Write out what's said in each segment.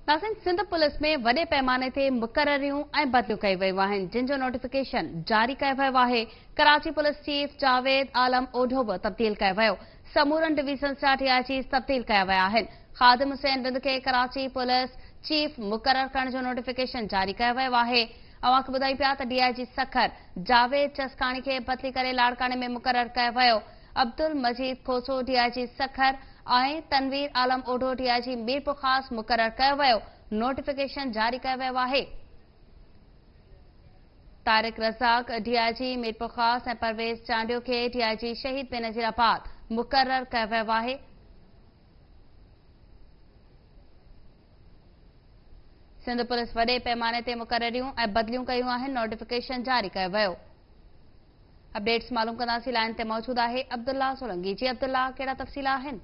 ناظرين سنڌ پوليس ۾ وڏي پيماني تي مقرريون ۽ بدليون ڪيون ويون آهن جن جو نوٽيفڪيشن جاري ڪيو ويو آهي. ڪراچي پوليس چيف جاويد عالم اوڍو به تبديل ڪيو ويو. سمورن ڊويزنز جا ڊي I Gs تبديل ڪيا ويا آهن. خادم حسين رند کي ڪراچي پوليس چيف مقرر ڪرڻ جو نوٽيفڪيشن جاري ڪيو ويو آهي. اوهان کي ٻڌايون پيا ته D I G Sukkur Javed Jaskani کي بدلي ڪري لاڙڪاڻي ۾ مقرر ڪيو ويو. Abdul Majeed Khoso D I G Sukkur ۽ Tanveer Alam Odho D I G Mirpurkhas مقرر ڪيو ويو، نوٽيفڪيشن جاري ڪيو ويو آهي. Tariq Razzaq D I G Mirpurkhas ۽ Parvez Chandio کي ڊي I جي شهيد بينظير آباد مقرر ڪيو ويو آهي. سنڌ پوليس وڏي پيماني تي مقرريون ۽ بدليون ڪيون آهن، نوٽيفڪيشن جاري ڪيو ويو. اپڊيٽس معلوم ڪنداسين لائين تي موجود آهي عبدالله سولنگي جي عبدالله ڪهڙا تفصيل آهن.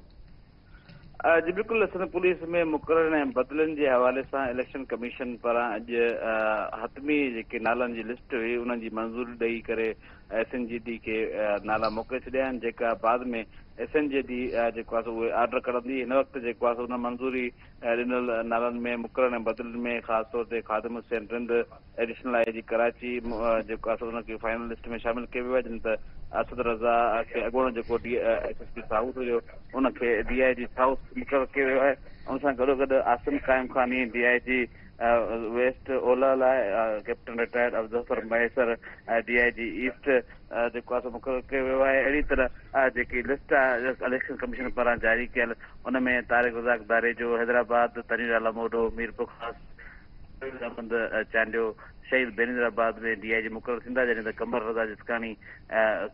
جي بلڪل سنڌ پوليس ۾ مقررين ۽ بدلين جي حوالي سان اليڪشن ڪميشن پاران اڄ حتمي جيڪي نالن جي لسٽ هئي انهن جي منظوري ڏئي ڪري ايس اين جي ڊي کي نالا موڪلي ڇڏيا آهن جيڪا بعد ۾ ايس اين جي ڊي جيڪو آهي سو اهي آرڊر ڪڍندي هن وقت جيڪو آهي سو ان منظوري ڏنل نالن ۾ مقررين ۽ بدلين ۾ خاص طور تي Khadim Hussain Rind additional I G Karachi جيڪو آهي سو ان کي فائنل لسٽ ۾ شامل ڪيو ويو آهي جڏهن ته اسد رضا کي اڳوڻو جيڪو D S S P south هيو ان کي ڊي I جي سائوٿ مقرر ڪيو ويو آهي ان سان گڏو گڏ Asim Qaim Khani D I G west اولهه لاء captain retired Abdul Zafar Mahesar D I G east جيڪو آهي سو مقرر ڪيو ويو آهي اهڙي طرح جيڪي لسٽ آهي اليڪشن ڪميشن پاران جاري ڪيل ان ۾ طارق رزاق ڌاريجو حيدرآباد تنوير عالم اوڍو ميرپورخاص پرويز احمد چانڊيو شهيد بينظير آباد ۾ ڊي I جي مقرر ٿيندا جڏهن ته قمبر رضا جسڪاڻي،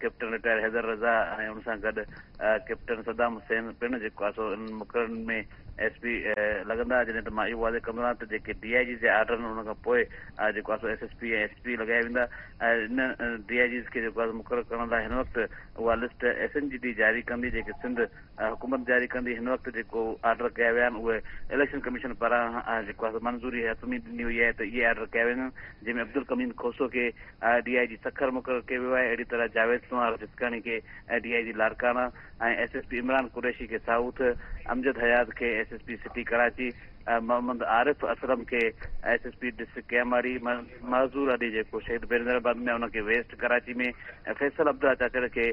ڪئپٽن رٽائر حيدر رضا ۽ ان سان گڏ ڪئپٽن صدام حسين پڻ جيڪو آهي سو انهن مقررن ۾ ايس پي لڳندا جڏهن ته مان اهو واضح ڪندو رهان ته جيڪي ڊي I Gs جا آرڊر آهن ان کان پوء جيڪو آهي سو S S P ۽ S P لڳايا ويندا ۽ ان ڊي I Gs کي جيڪو آهي سو مقرر ڪرڻ لاء هن وقت اها لسٽ ايس اين جي ڊي جاري ڪندي جيڪي سنڌ حڪومت جاري ڪندي هن وقت جيڪو آرڊر ڪيا ويا آهن اهي اليڪشن ڪميشن پاران جيڪو آهي سو منظوري حتمي ڏني وئي آهي ته اهي آرڊر ڪيا وڃن جنهن ۾ عبدالقمين کوسو کي ڊي I جي سکر مقرر ڪيو ويو آهي اهڙي طرح جاويد سونهار جسڪاڻي کي D I G Larkana ۽ S S P Imran Qureshi کي سائوٿ، امجد حيات کي S S P city Karachi, Muhammad Arif Aslam کي S S P district Keamari, Mahjoor Ali جيڪو شهيد بينظير آباد ۾ ان کي ويسٽ ڪراچي ۾، فيصل عبدالله چاچڙ کي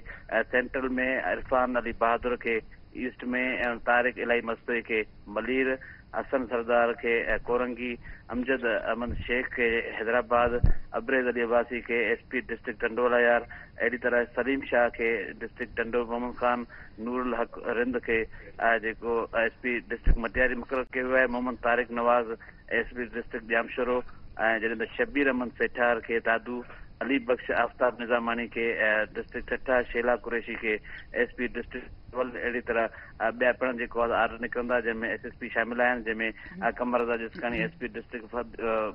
سينٽرل ۾، عرفان علي بهادر کي ايسٽ ۾ ۽ طارق الاهي مستوئي کي ملير، حسن سردار کي ڪورنگي، امجد احمد شيخ کي حيدرآباد، ابريز علي عباسي کي S P district Tando Allahyar, اهڙي طرح سليم شاهه کي ڊسٽرڪٽ ٽنڊو محمد خان، نورالحق رند کي جيڪو ايس پي ڊسٽرڪٽ مٽياري مقرر ڪيو ويو آهي، Muhammad Tariq Nawaz S P district Jamshoro ۽ جڏهن ته شبير احمد سيٺار کي دادو، علي بخش آفتاب نظاماڻي کي ڊسٽرڪٽ ٺٽا، شيلا قريشي کي ايس پي ڊسٽرڪٽ سول اهڙي طرح ٻيا پڻ جيڪو آهي آرڊر نڪرندا جنهن ۾ ايس ايس پي شامل آهن جنهن ۾ Qamar Raza Jaskani S P district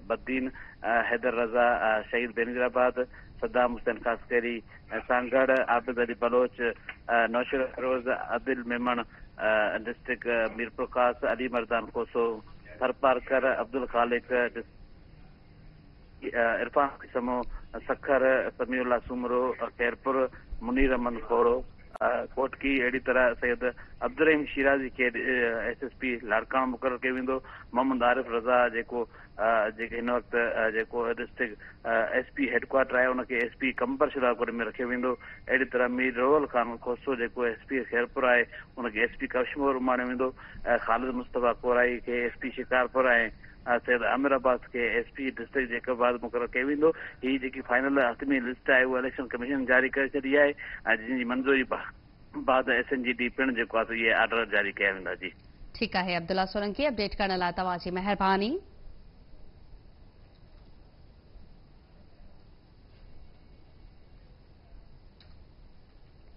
Badin, Haider Raza Shaheed Benazirabad, Saddam Hussain Khaskheli Sanghar, Abid Ali Baloch Naushahro Feroze, Adil Memon district Mirpurkhas, Ali Mardan Khoso Tharparkar, Abdul Khaliq Irfan Ali Samoon Sukkur, Sami Ullah Soomro Khairpur, Munir Ahmed Khuhro Ghotki, اهڙي طرح سيد عبدالرحيم شيرازي کي S S P Larkana مقرر ڪيو ويندو، محمد عارف رضا جيڪو جيڪي هن وقت جيڪو district S P head quarter آهي ان کي ايس پي قمبر شهدادڪوٽ ۾ رکيو ويندو اهڙي طرح مير روحل خان کوسو جيڪو ايس پي خيرپور آهي ان کي ايس پي ڪشمور اماڻيو ويندو خالد مصطفيٰ ڪورائي کي ايس پي شڪارپور ۽ سيد عامر عباس کي ايس پي ڊسٽرڪٽ جيڪب آباد مقرر ڪيو ويندو هي جيڪي فائنل حتمي لسٽ آهي اها اليڪشن ڪميشن جاري ڪري ڇڏي آهي ۽ جنهن جي منظوري بعد ايس اين جي ڊي پڻ جيڪو آهي سو اهي آرڊر جاري ڪيا ويندا جي. ٺيڪ آهي عبدالله سولنگي اپڊيٽ ڪرڻ لاء توهان جي مهرباني.